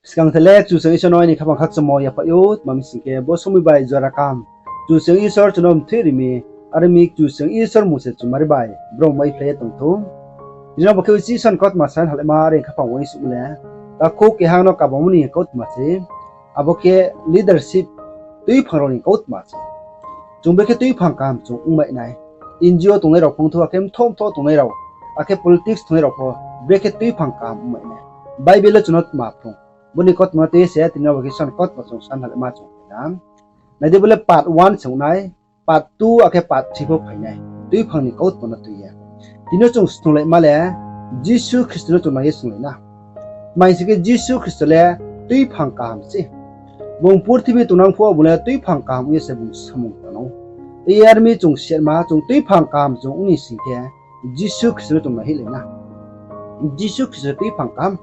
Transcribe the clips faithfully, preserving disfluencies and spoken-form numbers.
Skang the le Kchusoyang Isor no aini khaphang khakchangmo yaphaih ou, tma mi sing khe bo somoi bai jora kaham Kchusoyang Isor chung no mthoih ri mi, are ong mi Kchusoyang Isor mmung se chumari bai brouh mai phlai ye tong thou. Tini bo khe Isor ni kautma sa halaima are khaphang uaingsouh le, takhu keha no kabangmo ni kautma se, abo khe leadership, tuiphang rao ni kautma se. Chung brekhe tuiphang kaham chung ongmai nai. N G O tongnai rao phung thou, akhe mthoh mthoh tongnai rao, akhe politics tongnai rao pho, brekhe tuiphang kaham ongmai nai. Bible le chung no tma phrung. Bo ni kautma no tui ye se, tini bo khe Isor ni kautma chung sa halaima chung phai na. Nai di, bo le part one se ong nai, part two akhe part three pho phai nai. Tuiphang ni kautma no tui ye. Tini yo chung snunglaima le, Jisu Khristo no chung nai ye snunglai na. Tma hing sing khe Jisu Khristo le tuiphang kaham se. Bung purthimbi tongnang phuh wo bung le tuiphang kaham ong ye se bung samung tangnang ou. Yar mi chung sima, chung tuiphang kaham chung ong ni sing khe, Jisu Khristo no chung naihoih lai na. Jisu Khristo tuiphang kaham.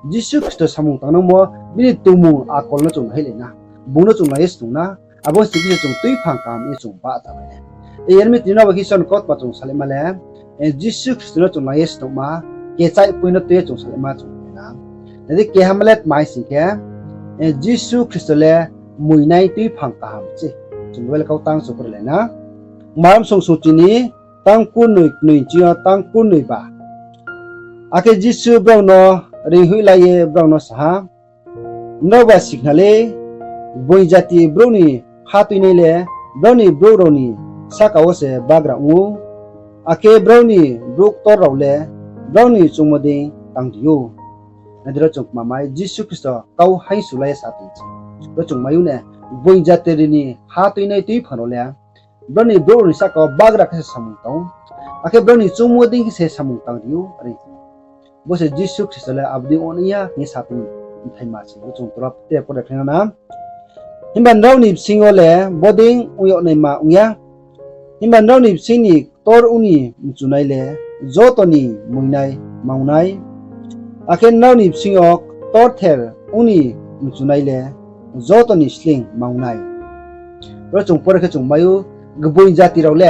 Jisu Khristo samung tangnangmo, bini tongmung akol no chung naihoih lai na. Bung no chung nai ye snung na. Abo sing khe chung tuiphang kaham ye chung bahcha mai nai. Yar mi tini bo khe Isor ni kautma chung salaima le, Jisu Khristo no chung nai ye snungma, kechaih point no tui ye chung salaima chung phai na. Nai di, keha ma le tma hing sing khe, Jisu Khristo le moinai tuiphang kaham se. Chung Bible kautang chung pore lai na. Maram song sung chini tang kurnoi knoi chini yo tang kurnoi ba. Akhe Jisu brao no reinghoih la ye brao no sa ha, Nrao ba sikhna le, gboing jati brouh ni ha tuinai le, brao ni brouh rao ni sahka wo se bagra ong ou, akhe brao ni brouh ktor rao le brao ni choungmo dei tang ri ou. Nai di, ro chung kma mai, Jisu Khristo kau haingsu la ye sa tong se. Ro chung mai ou ne, gboing jati rao ni ha tuinai tuiphang rao le, brao ni brouh rao ni sahka wo bagra khe se samung tang ou, akhe brao ni choungmo dei khe se samung tang ri ou, are. Bo se Jisu Khristo le abo dei ong ya hing ye sa tong mthaima se, ro chung tora te pore khe na. Himba nrao ni bsing yo le bodei ong yag naima ong ya. Himba nrao ni bsing ni ktor ong ni mchunai le joto ni moinai mang nai. Akhe nrao ni bsing yo ktorther ong ni mchunai le joto ni sleing mang nai. Ro chung pore khe chung mai ou, gboing jati rao le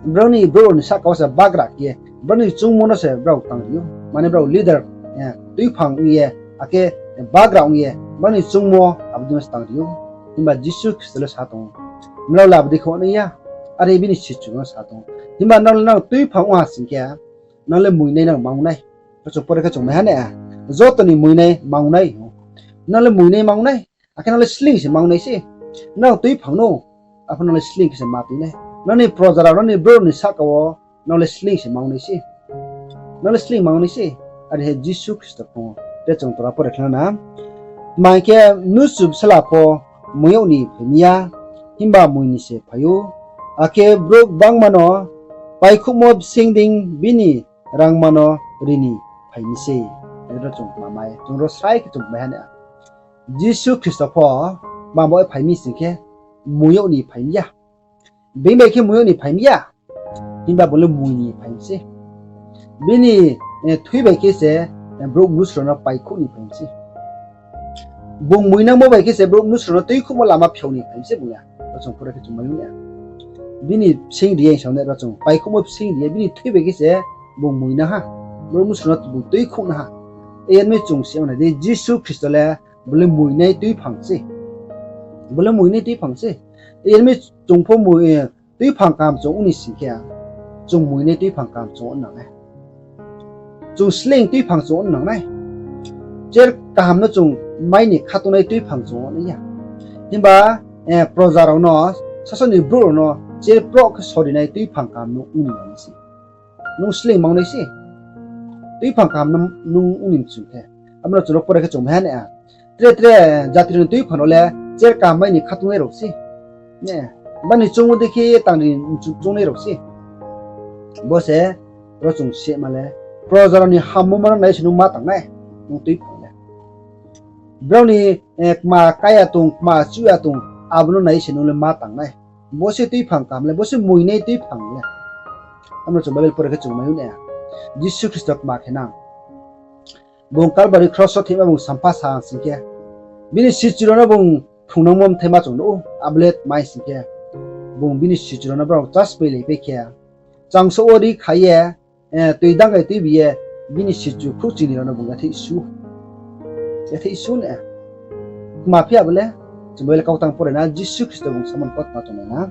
brao ni brouh rao ni sahka wo se bagra khe ye, brao ni choungmo no se brao tang ri ou. Mane brao leader, tuiphang ong ye, akhe bagra ong ye, brao ni choungmo abo dei no se tang ri ou. Himba Jisu Khristo le sa tong ou, nrao le abo dei khe ong nai ya, are bini sichu no sa tong ou. Himba nrao le nrao tuiphang ong ha sing khe, nrao le moinai nang mang nai. Ro chung pore khe chung mai ha ne, joto ni moinai mang nai. Nrao le moinai mang nai, akhe nrao le sleing se mang nai se. Nrao tuiphang no, apho nrao le sleing khe se ma tui nai. Nrao ni proja rao, nrao ni brouh rao ni sahka wo nrao le sleing se mang nai se. Nrao le sleing mang nai se. Are he Jisu Khristo phung wo. Te chung tora pore khe na na. Tma hing khe, mnusu bsala pho moing yag ni phai mi ya, himba moing ni se phai ou. Akhe brouh gbangma no paikhouhmo bsing dei bini rangma no ri ni phai mi se. Ro chung kma mai, chung ro srai khe chung mai ha ne. Jisu Khristo pho tma bo phai mi sing khe, moing yag ni phai mi ya. Being bai khe moing yag ni phai mi ya. Himba bung le moing ni phai mi se. Bini thoi bai khe se brouh mnusu rao no paikhouh ni phai mi se. Bung moinangmo bai khe se brouh mnusu rao no tuikhouhmo lama phiao ni phai mi se bung le. Ro chung pore khe chung mai ou ne. Bini bsing ri ye hing sa ne, ro chung paikhouhmo bsing ri ye, bini thoi bai khe se bung moinang ha. Brouh mnusu rao no bung tuikhouh na ha. Yar mi chung sima nai di, Jisu Khristo le bo le moinai tuiphang se. Bo le moinai tuiphang se. Yar mi chung pho tuiphang kaham chung ong ni sing khe, chung moinai tuiphang kaham chung ong nang nai. Chung sleing tuiphang chung ong nang nai. Chair kaham no chung mai ni khatungnai tuiphang chung ong nai ya. Himba proja rao no, sasao ni brouh rao no chair proh khe sorinai tuiphang kaham nung ong ni nang nai se. Nung sleing mang nai se. Tuiphang kaham nung ong ni mchung khe. Abo no chung ro pore khe chung mai ha ne. Tre tre jati rao ni tuiphang rao le chair kaham mai ni khatungnai rao se. Bani choungmo dei khe tang ri mchung choungnai rao se. Bo se ro chung sima le, proja rao ni hammo ma no nai se nung ma tang nai. Nung tuiphang le, brao ni kma kaya tong, kma chuh ya tong, abo no nai se nung le ma tang nai. Bo se tuiphang kaham le, bo se moinai tuiphang le. Abo no chung Bible pore khe chung mai ou ne. Jisu Khristo kma khe nang. Bung Kalbari kros wo thehma bung sampha sa sing khe, bini sichu rao no bung phrungnangmo bthai ma chung nuh ou, abo le tma hing sing khe, bung bini sichu rao no brao chaspailaipai khe, changsouh wo ri kha ye, toi dang bai tuibi ye, bini sichu khrouhching ni rao no bung yatheih su. Yathih su ne. Tma phi ya bo le, chung bo le kautang pore na, Jisu Khristo bung samo ni kautma chung nai na.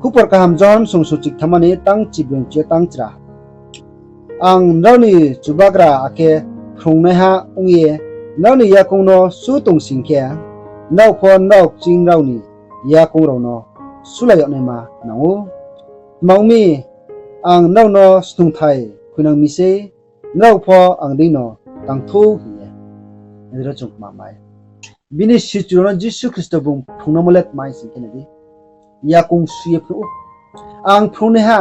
Khupor kaham Johon sung suchik thamani tang chibroi chi tang chra. Ang nrao ni Chubagra akhe phrungnaiha ong ye nrao ni yakoung no su tong sing khe, nrao pho nrao kching nrao ni yakoung rao no sulai yag naima nang ou. Tma ong mi, ang nrao no snungthai khuinang mi sei, nrao pho ang deino tang thou hing ye. Nai di ro chung kma mai. Bini sichu rao no Jisu Khristo bung phrungnamo le tma sing khe nai di. Yakoung su ye phrung ou. Ang phrungnaiha,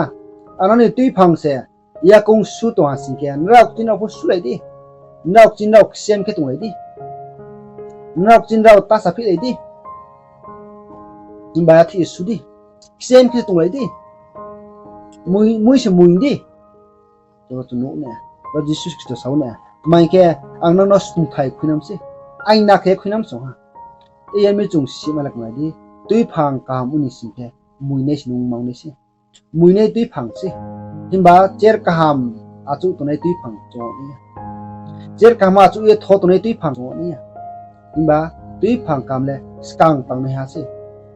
ang nrao ni tuiphang se yakoung su tong ha sing khe, nrao kching nrao pho sulai di. Nrao kching nrao ksem khe tonglai di. Nrao kching nrao ta saphilai di. Himba yathih su di. Ksem khe tonglai di. Mui, mui se mui di. Ro chung nuh ne. Ro Jisu Khristo sa ou ne. Tma hing khe, ang nrao no snungthai khuinam se. Aina khe khuinam song ha. Iyan mi chung sima le kma di. Tuiphang kaham ong ni sing khe, muinai se nung mang nai se. Muinai tuiphang se. Himba cher kaham achouh tongnai tuiphang chung nai ya. Cher kaham achouh ye tho tongnai tuiphang chung nai ya. Himba tuiphang kaham le skang tangnaiha se.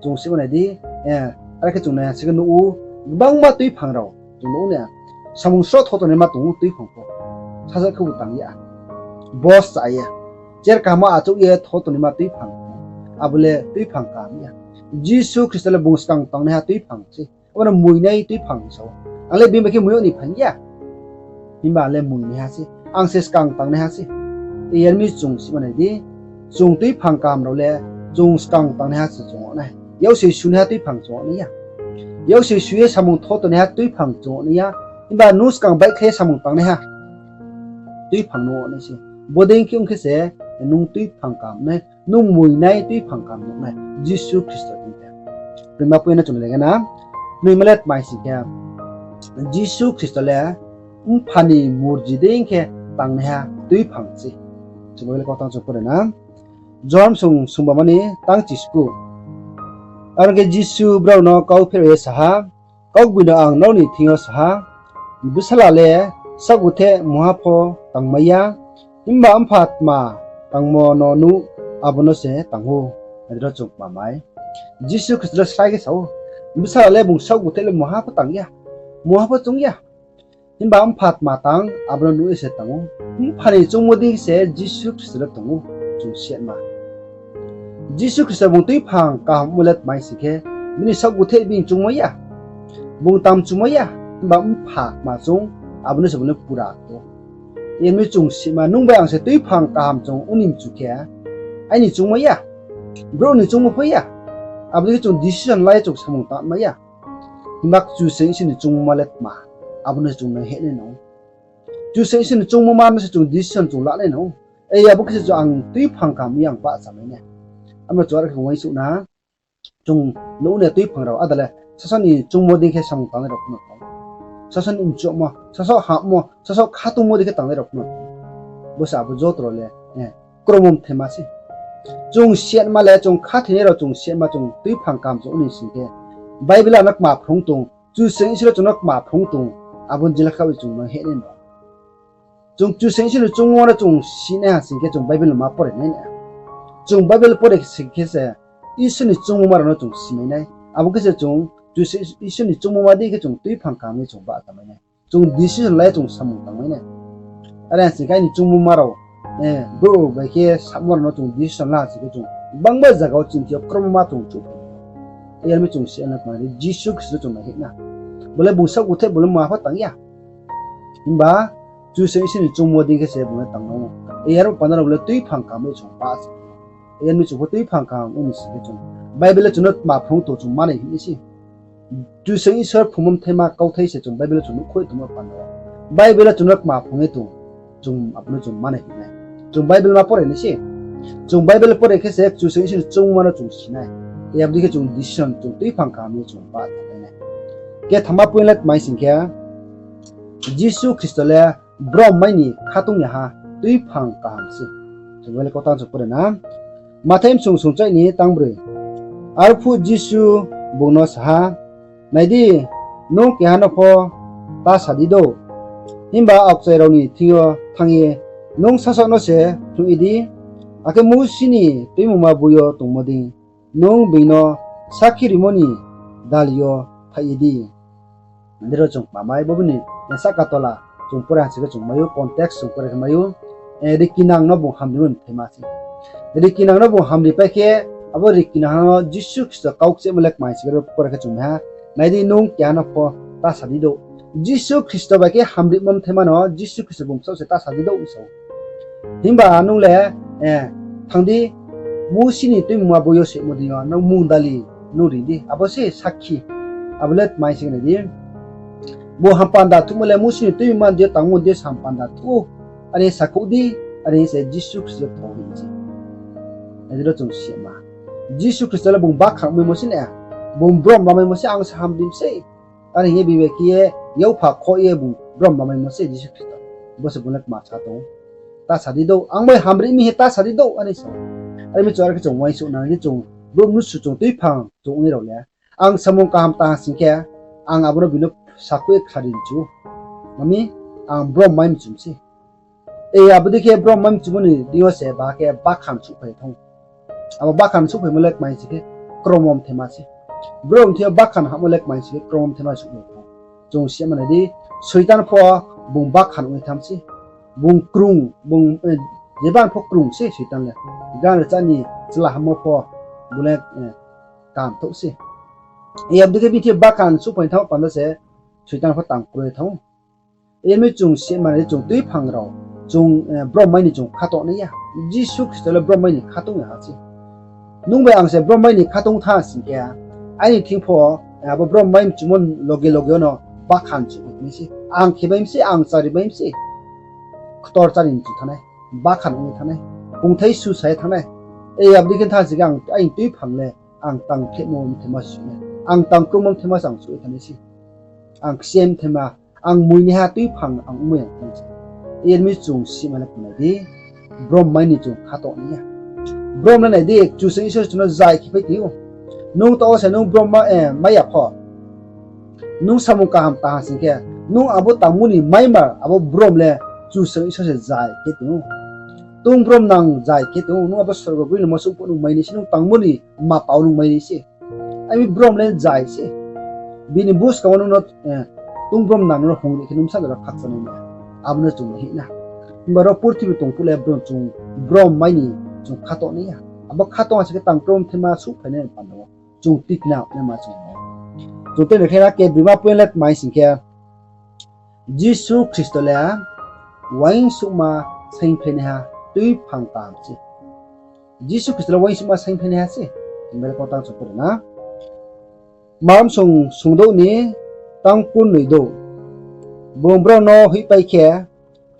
Chung sima nai di, eh, are khe chung nai ha se khe nuh ou, gbangma tuiphang rao chung nuh ou ne. Samung sroh tho tongnaima tong ou tuiphang pho. Sasaoh khebu tang ya. Bo sa ye. Cher kaham achouh ye tho tongnaima tuiphang. Abo le tuiphang kaham ya. Jisu Khristo le bung skang tangnaiha tuiphang se. Abo no muinai tuiphang sa ou. Ang le bini bai khe mui yag ni phai ya. Himba ang le muinaiha se. Ang se skang tangnaiha se. Iyan mi chung sima nai di. Chung tuiphang kaham rao le chung skang tangnaiha se chung nai. Yaksi sunaiha tuiphang chung nai ya. Yaksi su ye samung tho tongnaiha tuiphang chung nai ya. Himba nung skang baihkhlai ye samung tangnaiha tuiphang nung nai se. Bodei khe ong khe se nung tuiphang kaham nai, nung muinai tuiphang kaham nung nai, Jisu Khristo ni khe. Kroima point no chung nai khe na, knoima le tma sing khe, Jisu Khristo le Mpha ni murji dei khe tangnaiha tuiphang se. Chung bo le kautang chung pore na. Johon sung sungbamani tang chisku. Aro khe Jisu brao no kau pherao ye sa ha, Kaugboino ang nrao ni thing yo sa ha, bsala le saohgutheh mungha pho tangmai ya, himba Mpha tma tangmo no nuh, abo no se tang ou. Nai di ro chung kma mai. Jisu Khristo le srai khe sa ou, bsala le bung saohgutheh le mungha pho tang ya, mungha pho choung ya. Himba Mpha tma tang, abo no nuh ye se tang ou. Mpha ni choungmo dei khe se Jisu Khristo le tong ou, chung siyama. Jisu Khristo bung tuiphang kaham ongmo le tma sing khe, bini saohgutheh bini choungmai ya. Bung tang choungmai ya, himba Mpha tma choung, abo no se bung le pura tong ou. Emi chung sima, nung bai ang se tuiphang kaham chung ong ni mchu khe, aini choungmai ya, brouh ni choungmo pho ya. Abo dei khe chung decision la ye chung samung tangmai ya. Himba Kchusoyang Isor ni choungmo ma le tma, abo no se chung nai heh nai nang ou. Kchusoyang Isor ni choungmo ma no se chung decision chung la nai nang ou. Ei, abo khe se chung ang tuiphang kaham ye ang bahchamai nai. Abo no chung are khe uaingsouh na. Chung nuh na tuiphang rao áda le sasaoh ni choungmo dei khe samung tangnai rao pho no tong. Sasaoh ni mchumo, sasaoh hammo, sasaoh khatungmo dei khe tangnai rao pho no tong. Bo se abo joto rao le, eh, kromo mthaima se. Chung siyama le, chung khathoinai rao chung siyama chung tuiphang kaham chung ong ni sing khe, Bible ano kma phrung tong, Kchusoyang Isor le chung no kma phrung tong, abo ni jila khaoh ye chung no heh nai no. Chung Kchusoyang Isor ni choungmo no chung sinai ha sing khe chung Bible no ma pore nai na. Chung Bible pore sing khe se Isor ni choungmo ma rao no chung simai nai. Abo khe se chung Kchusoyang Isor ni choungmo ma dei khe chung tuiphang kaham ye chung bahchamai nai. Chung decision la ye chung samung tangmai nai. Are ha sing khe aini choungmo ma rao, eh, brouh bai khe samo rao no chung decision la ha sing khe chung gbangma zaga wo chini thing yo kromo ma chung chuh. Yar mi chung siyama kma ni Jisu Khristo chung nai heh na. Bo le bung saohgutheh bo le mungha pho tang ya. Himba Kchusoyang Isor ni choungmo dei khe se bung le tang nang ou. Yar panda rao bo le tuiphang kaham ye chung bahcha. Yar mi chung pho tuiphang kaham ong ni sing khe chung Bible le chung no kma phrung tong chung manai hing nai se. Kchusoyang Isor phrungmo mthaima kauthai se chung Bible le chung nuhkhouh ye tongmo panda rao. Bible le chung no kma phrung ye tong, chung abo no chung manai hing nai. Chung Bible ma pore nai se. Chung Bible pore khe se Kchusoyang Isor ni choungmo ma no chung sinai. Abo dei khe chung decision, chung tuiphang kaham ye chung bahchamai nai. Kethama point le tma sing khe, Jisu Khristo le brom mai ni khatung yaha tuiphang kaham se. Chung bo le kautang chung pore na. Mathai bsung sungchaih ni tangbroi. Arphuh Jisu bung no sa ha, Nai di, nung keha no pho ta sa di dou. Himba aokchai rao ni thing yo thanng ye Nung sasaoh no se phnuh ye di, akhe Musi ni Tuimungma boi yo tongmo dei, nung being no sakhi rimo ni dali yo thaih ye di. Adi ro chung kmamai, bo bini sahka tola chung pore ha se khe chung mai ou, context chung pore khe mai ou. Rikinang no bung hamrimo ni bthaima se. Rikinang no bung hamripai khe, abo rikinang no Jisu Khristo kau kchehmo le kmai se khe ro pore khe chung mai ha. Nai di, nung keha no pho ta sa di douh. Jisu Khristo bai khe hamrimo bthaima no Jisu Khristo bung bsaoh se ta sa di douh hing sa ou. Himba nung le, thanng di, Musi ni Tuimungma boi yo soimo dei yo nung mung dali nung ri di, abo se sakhi. Abo le tmai se khe nai di, bung hampanda thuhmo le Musi ni Tuimungma dei yo tangmo dei yo se hampanda thuh ou, are sakhouh di, are se Jisu Khristo thou hing se. Adi ro chung sima, Jisu Khristo le bung bakhan maimo se na, bung brom bamaimo se, ang se hamri mi sei. Are hing ye bini bai khe ye, yaopha khoh ye bung brom bamaimo se Jisu Khristo. Bo se bung le kma sa tong ou, ta sa di douh, ang bai hamri mi hing ta sa di douh, are sa ou. Are mi chung are khe chung uaingsouh nang di, chung brouh mnusu chung tuiphang chung ong ye rao le, ang samung kaham tang ha sing khe, ang abo no bini no sakhouh ye khari mchu ou. Mami, ang brom mai mchu mi se. Abo dei khe brom mai mchumo ni deing yo se ba khe bakhan souhphai thanng ou. Abo bakhan souhphaimo le kmai se khe kromo bthaima se. Brom thing yo bakhan hahmo le kmai se khe kromo bthaima souhphai thanng ou. Chung sima nai di, Soitan pho bung bakhan ong ye tham se. Bung krung, bung, jeban pho krung se Soitan le. Gan rcha ni chla hammo pho bung le kamthouh se. Abo dei khe bini thing yo bakhan souhphai thanng panda se Soitan pho tang kroi thanng ou. Are mi chung sima nai di, chung tuiphang rao, chung brom mai ni chung khato nai ya. Jisu Khristo le brom mai ni khatung ya ha se. Nung bai ang se brom mai ni khatung thanng sing khe, aini thing pho abo brom mai mchumo loge loge no bakhan souhphai nai se. Ang khe bai mi se, ang chari bai mi se. Ktor chari mchu thanng nai, bakhan ong ye thanng nai, kongthai susa ye thanng nai. Abo dei khe thanng sing khe ang aini tuiphang le ang tang khemo bthaima se souh nai, ang tang kromo bthaima se ang souh ye thanng nai se. Ang kchem bthaima, ang moinaiha tuiphang ang ongmai ya thanng se. Are mi chung sima le khe nai di, brom mai ni chung khato nai ya. Brom le nai di, Kchusoyang Isor chung no zai khe pai tong ou. Nung taoh wo se nung brom mai ya pho, nung samung kaham tang ha sing khe, nung abo tangmo ni maimar abo brom le Kchusoyang Isor se zai khe tong ou. Tong brom nang zai khe tong ou, nung abo sorgo boi no masuh phuh nung mai nai se, nung tangmo ni mata wo nung mai nai se. Are mi brom le zai se. Bini buskang wo nung no, tong brom nang no hongri khe nung bsa jora khakchang nai nai. Abo no chung hih na. Himba ro purthimbi tong phuh le brom chung, brom mai ni chung khato nai ya. Abo khato ha se khe tang kromo bthaima souhphai nai panda wo chung tikna naima chung no. Chung tini khe na kebroima point le tmai sing khe, Jisu Khristo le uaingsouhma saingphainaiha tuiphang kaham se. Jisu Khristo le uaingsouhma saingphainaiha se. Himba le kau tang chung pore na. Maram song sungdouh ni tang kurnoi douh. Bung brao no hoihpai khe,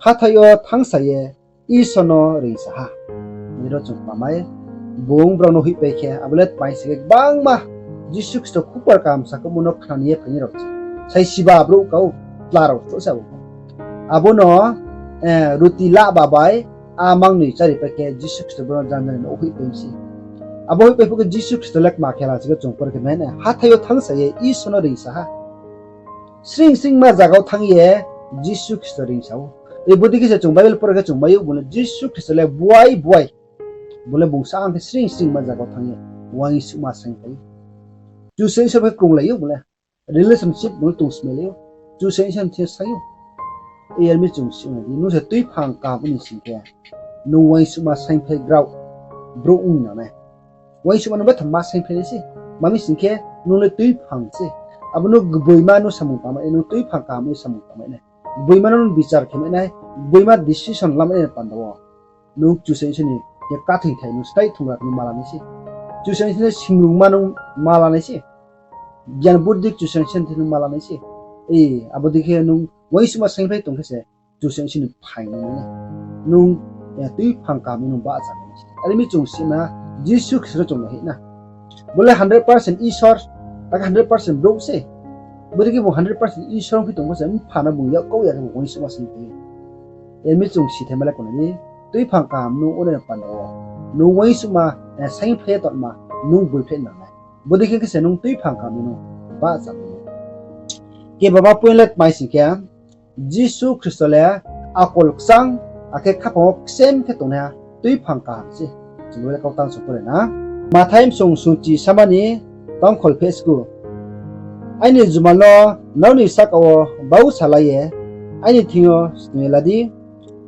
hathái yo thanngsa ye Isor no reingsa ha. Adi ro chung kmamai, bung brao no hoihpai khe, abo le tmai se khe gbangma Jisu Khristo khupor kaham sakhouhmo no khnani ye phainai rao se. Saisiba brouh kau, tla rao chouh se abo. Abo no ruti lahba bai, a mangnoi chári pai khe Jisu Khristo brao no janjani no hoihpai mi se. Abo hoihpai phuh khe Jisu Khristo le kma khe la se khe chung pore khe mai nai, hathái yo thanngsa ye Isor no reingsa ha. Sring sringma zaga wo thanng ye Jisu Khristo reingsa ou. Bodei khe se chung Bible pore khe chung mai ou, bung le Jisu Khristo le buai buai. Bung le bung sa ang khe sring sringma zaga wo thanng ye uaingsouhma saingphai ou. Kchusoyang Isor bai krunglai ou bung le. Relationship bung le tongsmailai ou. Kchusoyang Isor ni thing yo saing ou. Are mi chung sima di, nung se tuiphang kaham ong ni sing khe, nung uaingsouhma saingphai grao brouh ong nang nai. Uaingsouhma nung batham ma saingphai nai se. Mami sing khe, nung le tuiphang se. Abo no gboima nung samung tangmai nai, nung tuiphang kaham ong ye samung tangmai nai. Gboima no nung bichar khe mai nai, gboima decision lamai nai panda wo. Nung Kchusoyang Isor ni khe kathing thai nung slái thungra khe nung ma la nai se. Kchusoyang Isor ni singrungma nung ma la nai se. Gyan buddhi Kchusoyang Isor ni thing nung ma la nai se. Abo dei khe nung uaingsouhma saingphai tong khe se, Kchusoyang Isor ni phaing nung nai. Nung tuiphang kaham ong nung bahcha nai se. Are mi chung sima, Jisu Khristo no chung no hih na. Bo le hundred percent Isor, akhe hundred percent brouh se. Bodei khe bung hundred percent Isor ongphi tong pho se, Mpha no bung yak kau ya khe bung uaingsouhma saingphai ou. Are mi chung sithaima le khe nai di, tuiphang kaham nung ong nai panda wo, nung uaingsouhma saingphai ye tongma, nung boiphleh nang nai. Bodei khe khe se nung tuiphang kaham ong nung bahcha nai. Kebama point le tmai sing khe, Jisu Khristo le akol kchang, akhe khaphang wo ksem khe tongnaiha tuiphang kaham se. Chung le kau tang sung pore na. Mathai bsung sungchi sama ni tangkhol pheh sku. Aini jumal no nrao ni sahka wo bau salai ye aini thing yo snung ye la di.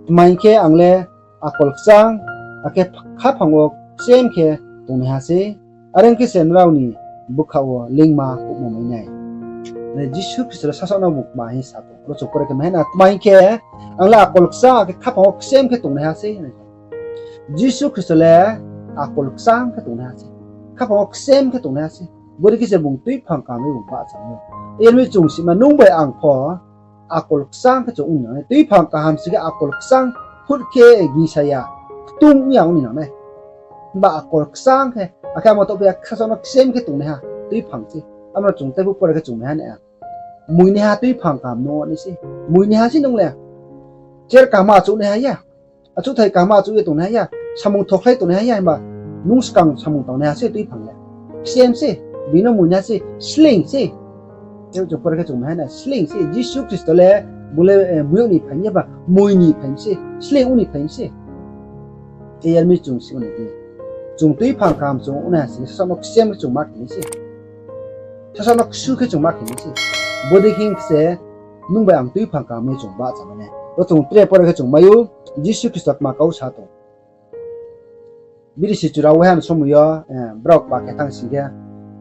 Tma hing khe, ang le akol kchang, akhe khaphang wo ksem khe tongnaiha sei. Are ong khe se nrao ni bkha wo leingma houhmo mai nai. Jisu Khristo le sasaoh no bung kma hing sa tong, ro chung pore khe mai na, tma hing khe, ang le akol kchang, akhe khaphang wo ksem khe tongnaiha sei. Jisu Khristo le akol kchang khe tongnaiha sei, khaphang wo ksem khe tongnaiha sei. Bodei khe se bung tuiphang kaham ye bung bahcha mi ou. Yar mi chung sima nung bai ang pho akol kchang khe chung ong ni nang nai. Tuiphang kaham sing khe akol kchang, phut khe gingsa ya, ktung ya ong ni nang nai. Himba akol kchang khe, akhe amo toh phi ya, sasaoh no ksem khe tongnaiha tuiphang se. Amo no chung teibo pore khe chung mai ha nai. Muinaiha tuiphang kaham nung nai se. Muinaiha se nung le. Chair kaham achouhnaiha ya. Achouhthai kaham achouh ye tongnaiha ya. Samung thokhlai tongnaiha ya, himba nung skang samung tangnaiha se tuiphang le. Ksem se, bini no muinaiha se, sleing se. Tei chung pore khe chung mai ha nai, sleing se. Jisu Khristo le, bung le, eh, mui ong ni phai mi ya ba, mui ni phai mi se, sleing ong ni phai mi se. Yar mi chung si ong ni di. Chung tuiphang kaham chung ong naiha sing khe sasaoh no ksem khe chung ma khe nai se. Sasaoh no ksu khe chung ma khe nai se. Bodei khe se nung bai ang tuiphang kaham ye chung bahcha mai nai. Ro chung tre pore khe chung mai ou, Jisu Khristo kma kau sa tong. Bini sichu rao waiha ni somoi yo, eh, brao kma khe thanng sing khe,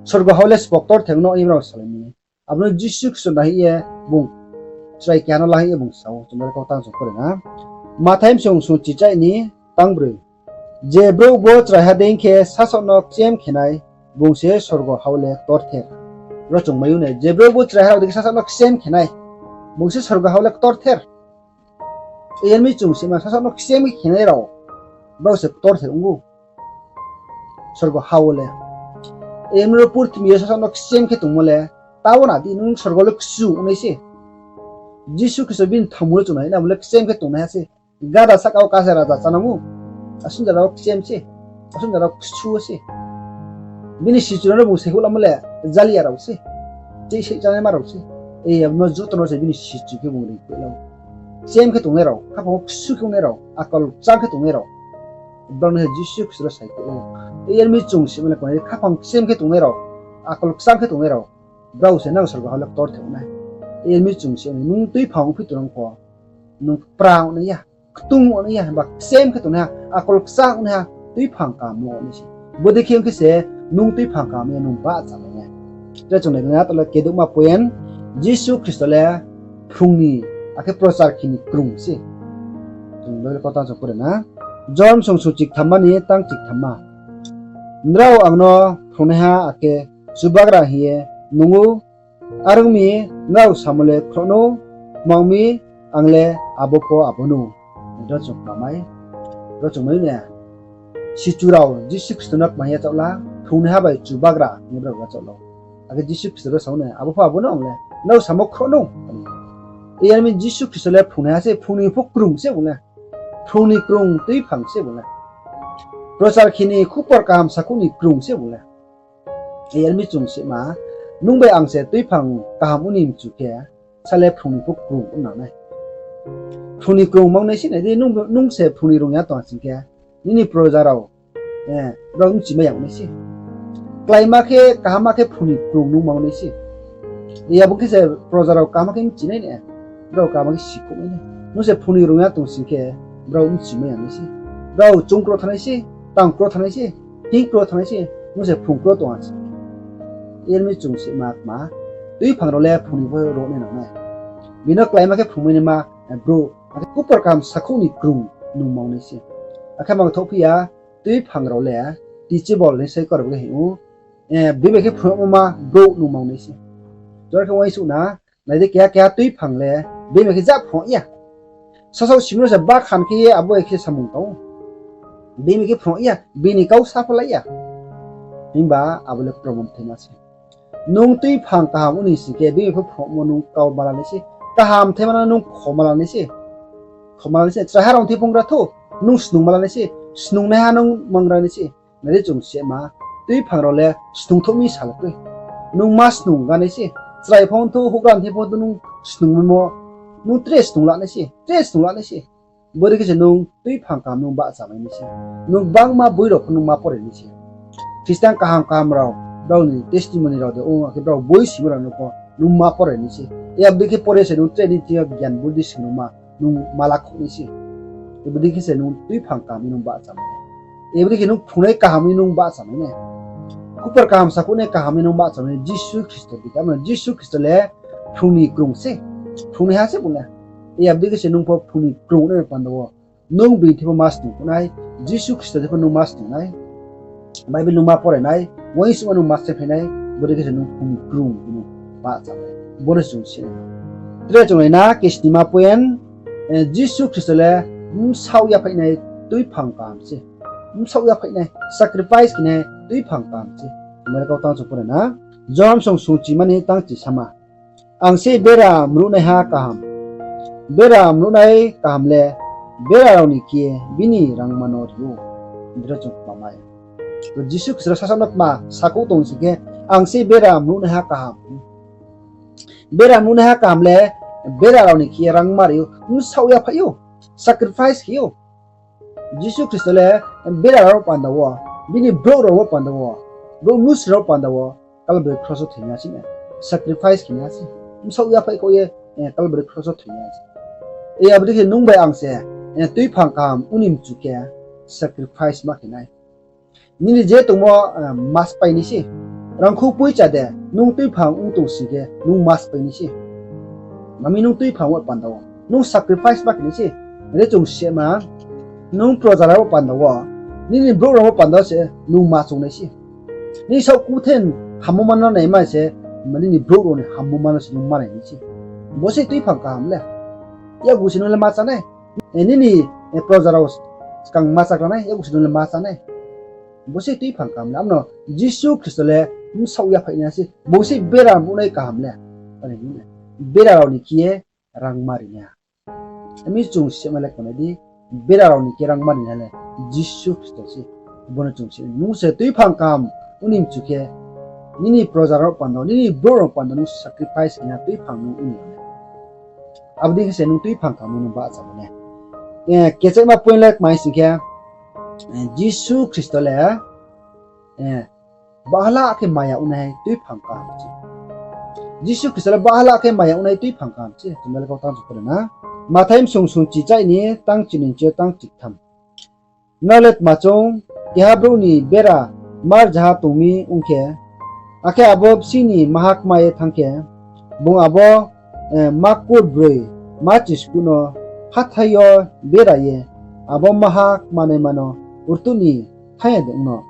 sorgo hao le sbo ktor the ong no hing brao salai mi. Abo no Jisu Khristo nai hing ye bung chrai keha no la hing ye bung sa ou, chung le kau tang chung pore na. Mathai bsung sungchi chai ni tangbroi. Je brouh bo chraiha dei khe sasaoh no ksem khe nai, bung se sorgo hao le ktorther. Ro chung mai ou nai, je brouh bo chraiha rao dei khe sasaoh no ksem khe nai, bung se sorgo hao le ktorther. Yar mi chung sima sasaoh no ksem khe khe nai rao, brao se ktorther ong ou sorgo hao le. Yar mi ro purthimbi yo sasaoh no ksem khe tongmo le, tao na di, nung sorgo le kchu ong nai se. Jisu Khristo bini thamung le chung nai na, bo le ksem khe tongnaiha se. Gada sahka wo kasa raja chánang ou. Asuh jora wo ksem se. Asuh jora wo kchu se. Bini sichu rao no bung saikhouh lamo le jaliya rao se. Cheih seih chánaima rao se. Abo no joto no se bini sichu khe bung reing khe la ou. Ksem khe tongnai rao, khaphang wo kchu khe tongnai rao, akol kchang khe tongnai rao, brao no se Jisu Khristo le saikhouh ou. Yar mi chung sima le kma, khaphang ksem khe tongnai rao, akol kchang khe tongnai rao, brao se nang sorgo hao le ktorther ong nai. Yar mi chung sima le nung tuiphang ongphi tongnang pho, nung kpra ong nai ya, ktung ong nai ya, himba ksem khe tongnaiha, akol kchang ong naiha, tuiphang kaham ong nai se. Bodei khe ong khe se nung tuiphang kaham ye nung bahcha mai nai. Tre chung nai na, tole kedouhma point, Jisu Khristo le phrung ni, akhe prochar khe ni krung se. Chung Bible kau tang chung pore na. Johon bsung sungchi kthamma ni tang chi kthamma. Nrao ang no phrungnaiha akhe Chubagra hing ye nung ou, are ong mi nrao samo le khrouh nou, tma ong mi ang le abo pho abo nou. Ro chung kma mai, ro chung mai na. Sichu rao Jisu Khristo no kma hing yachaoh la, phrungnaiha bai Chubagra hing ye brao yachaoh la. Akhe Jisu Khristo le sa ou na, abo pho abo nou ang le, nrao samo khrouh nou. Yar mi Jisu Khristo le phrungnaiha se, phrung ni pho krung se bung le. Phrung ni krung tuiphang se bung le. Prochar khe ni khupor kaham sakhouh ni krung se bung le. Yar mi chung sima, nung bai ang se tuiphang kaham ong ni mchu khe, sa le phrung ni pho krung ong nang nai. Phrung ni krung mang nai se nai di, nung, nung se phrung ni rung ya tong sing khe, nini proja rao, eh, brao bchimai ya ong nai se. Kláima khe, kaham khe phrung ni krung nung mang nai se. Abo khe se proja rao kaham khe bchi nai nai, brao kaham khe sikhouh nai nai. Nung se phrung ni rung ya tong sing khe, brao bchimai ya nai se. Brao chung kro thanng nai se, tang kro thanng nai se, hing kro thanng nai se, nung se phrung kro tong ha se. Yar mi chung sima kma, tuiphang rao le phrung ni pho rung nai nang nai. Bini no kláima khe phrungmai naima brouh, akhe khupor kaham sakhouh ni krung nung mang nai se. Akhe mang thouh phi ya, tuiphang rao le teachable ni sai kau rao bo khe hing ou, eh, bini bai khe phrungmo ma brouh nung mang nai se. Jora khe uaingsouh na, nai di keha keha tuiphang le bini bai khe ja phrung ya. Sasaoh simi no se bakhan khe ye abo bai khe samung tang ou. Bini bai khe phrung ya, bini kau saphalai ya. Himba abo le proman thaima se. Nung tuiphang kaham ong ni sing khe, bini bai pho phrungmo nung kau ma la nai se. Kaham thaima no nung kho ma la nai se. Kho ma la nai se. Chraiha rao thing phung ra thou, nung snung ma la nai se. Snungnaiha nung mang ra nai se. Nai di chung sima, tuiphang rao le snung thouh mi sal kroi. Nung ma snung ga nai se. Chrai phung thou, houhgra thing phung thou nung snungmaimo, nung tre snung la nai se. Tre snung la nai se. Bodei khe se nung tuiphang kaham nung bahchamai nai se. Nung gbangma boi rao pho nung ma pore nai se. Christian kaham kaham rao, brao ni testimony rao de ong, akhe brao boi simo rao no pho nung ma pore nai se. Abo dei khe pore se nung tre ni thing yo gyan buddi singnaima nung ma lakhouh nai se. Abo dei khe se nung tuiphang kaham nung bahchamai nai. Abo dei khe nung phrungnai kaham nung bahchamai nai. Khupor kaham sakhouhnai kaham nung bahchamai nai. Jisu Khristo dei khe, abo no Jisu Khristo le phrung ni krung se. Phrungnaiha se bung le. Abo dei khe se nung pho phrung ni krung nai panda wo nung bini thing pho ma snung nai, Jisu Khristo thing pho nung ma snung nai, Bible nung ma pore nai, uaingsouhma nung ma se phai nai, bodei khe se nung phrung ni krung nung bahchamai nai. Bo no chung si nai. Tre chung nai na kesnima point, Jisu Khristo le bsaoh yaphaih nai tuiphang kaham se. Bsaoh yaphaih nai, sacrifice khe nai tuiphang kaham se. Mari kau tang chung pore na. John song sungchimani tang chisama. Ang se bera mruhnaiha kaham. Bera mruhnai kaham le bera rao ni khe bini rangma no ri ou. Bera chung kma mai. To Jisu Khristo sasaoh no kma sakhouh tong sing khe, ang se bera mruhnaiha kaham. Bera mruhnaiha kaham le bera rao ni khe rangma ri ou, bsaoh yaphaih ou, sacrifice khe ou. Jisu Khristo le bera rao panda wo, bini brouh rao panda wo, brouh mnusu rao panda wo, Kalbari kros wo thoinaiha se, sacrifice khenaiha se, bsaoh yaphaih khaoh ye, Kalbari kros wo thoinaiha se. Abo dei khe nung bai ang se tuiphang kaham ong ni mchu khe sacrifice ma khe nai. Nini je tongmo ma sphái nai se. Rangkhou poicha de nung tuiphang ong tong sing khe nung ma sphái nai se. Mami nung tuiphang wo panda wo nung sacrifice ma khe nai se. Re chung sema, nung proja rao panda wo, nini brouh rao panda wo se nung ma choung nai se. Nini saoh kuthen hammo ma no naima se, nini brouh rao ni hammo ma no se nung ma nai nai se. Bo se tuiphang kaham le. Yakgu se nung le ma chá nai. Nini proja rao skang ma chágra nai, yakgu se nung le ma chá nai. Bo se tuiphang kaham le. Abo no Jisu Khristo le bsaoh yaphaih naiha se, bo se bera mruhnai kaham le. Bera rao ni khe ye rangma ri naiha. Ami chung sema le kma nai di, bera rao ni khe rangma ri naiha le Jisu Khristo se. Bo no chung se, nung se tuiphang kaham ong ni mchu khe, nini proja rao panda wo, nini brouh rao panda wo nung sacrifice khe nai tuiphang nung ong ni le. Abo dei khe se nung tuiphang kaham nung bahchamai nai. Kechaima point le kma sing khe, Jisu Khristo le bahala khe maya ongnaiha tuiphang kaham se. Jisu Khristo le bahala khe maya ongnai tuiphang kaham se. Chung le kau tang chung pore na. Mathai bsong sungchi chai ni tang chini chi yo tang chitham. Nrao le tma choung, keha brouh ni bera ma rzaha tong mi ong khe, akhe abo bsing ni maha kma ye thanng khe, bung abo makur broi ma chiskuh no hathái yo bera ye abo maha kmanaima no rtuh ni thanng ya de ong no?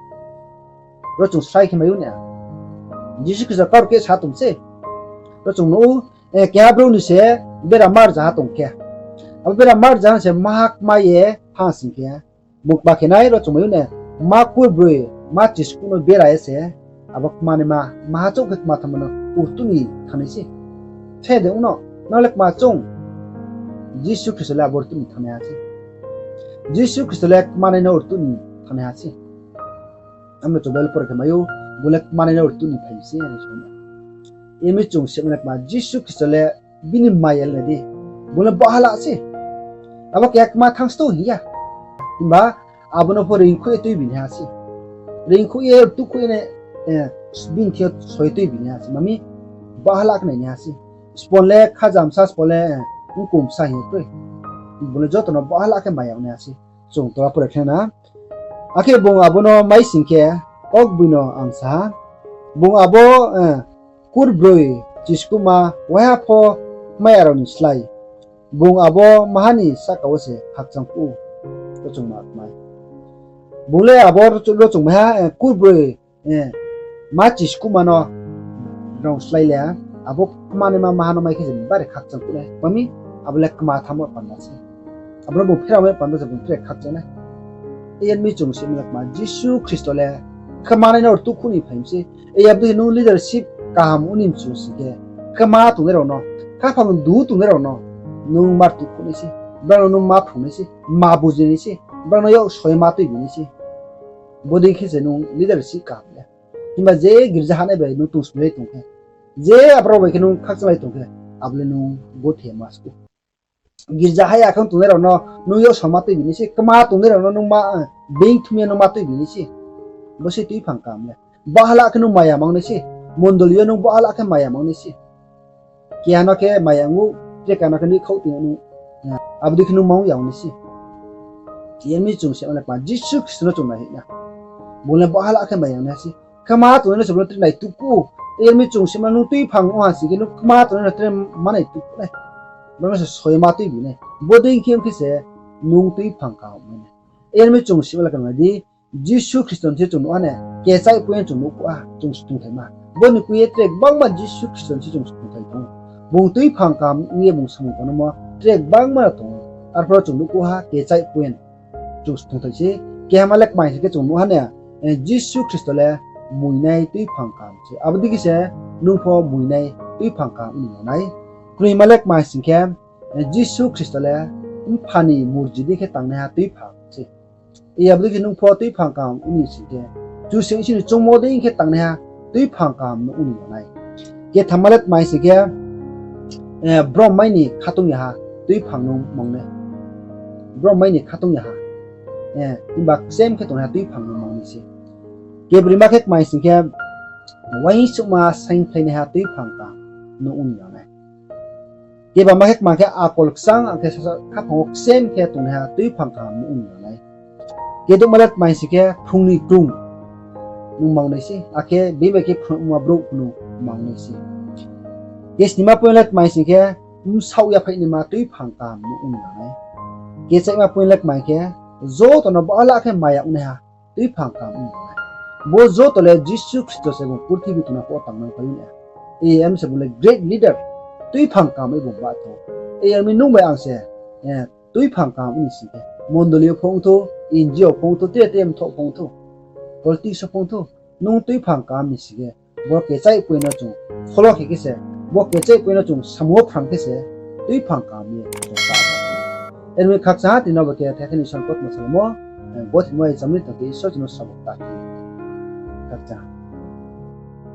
Ro chung srai khe mai ou na. Jisu Khristo kaurkeh sa tong se. Ro chung nuh ou, keha brouh ni se bera ma rzaha tong khe, abo bera ma rzaha se maha kma ye thanng sing khe, bung kma khe nai, ro chung mai ou na, makur broi ma chiskuh no bera ye se abo kmanaima maha chouh khe kma thanngmo no rtuh ni thanng nai se. Thanng ya de ong no? Nrao le kma choung, Jisu Khristo le abo rtuh ni thanngnaiha se. Jisu Khristo le kmanai no rtuh ni thanngnaiha se. Abo no chung Bible pore khe mai ou, bung le kmanai no rtuh ni phai mi se, are sa ou. Imi chung sima le kma, Jisu Khristo le bini maya le nai di, bung le bahala se. Abo keha kma thanng sto hing ya. Himba abo no pho reingkhouh ye tuibi naiha se. Reingkhouh ye, rtuhkhouh ye, bini thing yo soi tuibi naiha se. Mami, bahala khe nai naiha se. Sbo le khajamsa, sbo le mkumsa hing ye kroi. Bung le joto no bahala khe maya ong naiha se. Chung tola pore khe na. Akhe bung abo no mai sing khe, kokboi no ang sa ha, bung abo kurbroi chiskuhma waiha pho kmai ya rao ni slái, bung abo maha ni sahka wo se khakchang kuh ou. Ro chung ma kmai. Bung le abo ro chung mai ha, kurbroi ma chiskuhma no rao slái le, abo kmanaima maha no mai khe se bari khakchang kuh nai. Mami, abo le kma thanngmo panda se. Abo no bung pheraomo panda se bung tre khakchang nai. Iyar mi chung sima le kma, Jisu Khristo le kmanai no rtuhkhouh ni phai mi se. Iyar di nung leadership kaham ong ni mchu sing khe, kma tongnai rao no, khaphang du tongnai rao no nung ma rtuhkhouh nai se. Brao no nung ma phrung nai se, ma buji nai se, brao no yak soi ma tuibi nai se. Bodei khe se nung leadership kaham le. Himba je girza hanai bai nung tongsmilai tong khe, je abrao bai khe nung khakchanglai tong khe, abo le nung gothe ma sku. Girza haya khe tongnai rao no nung yo soma tuibi nai se, kma tongnai rao no nung ma, being thum ye nung ma tuibi nai se. Bo se tuiphang kaham le. Bahala khe nung maya mang nai se. Mondoli yo nung bahala khe maya mang nai se. Keha no khe maya ong ou, tre keha no khe noihkhaoh tong ou, abo dei khe nung ma ong ya ong nai se. Yar mi chung sima le kma, Jisu Khristo no chung nai hing na. Bung le bahala khe maya ong nai se. Kma tongnai no se bung no tre naituh phuh ou. Yar mi chung sima nung tuiphang ong ha sing khe nung kma tongnai no tre ma naituh phuh nai. Bung no se soi ma tuibi nai. Bo dei khe ong khe se nung tuiphang kaham ong nai. Yar mi chung sima le kma di, Jisu Khristo ni se chung nuh ha ne, kechaih point chung nuh phuh ha, chung sutungthaima. Bo ni khui ye tre gbangma Jisu Khristo ni se chung sutungthai tong ou. Bung tuiphang kaham ong ye bung samung tangnaimo tre gbangma no tong ou. Arphuh ro chung nuh phuh ha, kechaih point chung sutungthai se. Kehama le kma sing khe chung nuh ha ne, Jisu Khristo le muinai tuiphang kaham se. Abo dei khe se nung pho muinai tuiphang kaham ong ni yag nai. Knoima le kma sing khe, Jisu Khristo le Mpha ni murji dei khe tangnaiha tuiphang se. Abo dei khe nung pho tuiphang kaham ong ni sing khe, Kchusoyang Isor ni choungmo dei khe tangnaiha tuiphang kaham no ong ni yag nai. Kethama le kma sing khe, brom mai ni khatung ya ha tuiphang no mang nai. Brom mai ni khatung ya ha, himba kchem khe tongnaiha tuiphang no mang nai se. Kebrima khe kma sing khe, uaingsouhma saingphlainaiha tuiphang kaham no ong ni yag nai. Kebama khe kma khe akol kchang, akhe khaphang wo kchem khe tongnaiha tuiphang kaham no ong ni yag nai. Kedouhma le kma sing khe phrung ni krung nung mang nai se, akhe being bai khe phrungma brouh nung mang nai se. Kesnima point le kma sing khe, bsaoh yaphaihnaima tuiphang kaham no ong ni yag nai. Kechaihma point le kma khe, joto no bahala khe maya ongnaiha tuiphang kaham ong ni yag nai. Bo joto le Jisu Khristo se bung purthimbi tongna phuh wo tangnang pai ou na. Yar mi se bung le great leader, tuiphang kaham ong ye bung ba tong ou. Yar mi nung bai ang se tuiphang kaham ong ni sing khe, mondoli yo pho ongthou, N G O pho ongthou, tre tre mthoh pho ongthou, politics wo pho ongthou, nung tuiphang kaham ni sing khe, bo kechaih point no chung follow khe khe se, bo kechaih point no chung samung wo phrang khe se, tuiphang kaham ye chung ba. Yar mi khakchang ha, tini no bo khe thai khe ni songkot ma salmo, bo thimo ye chamni tong khe Isor chung no samung ta khe. Khakchang ha.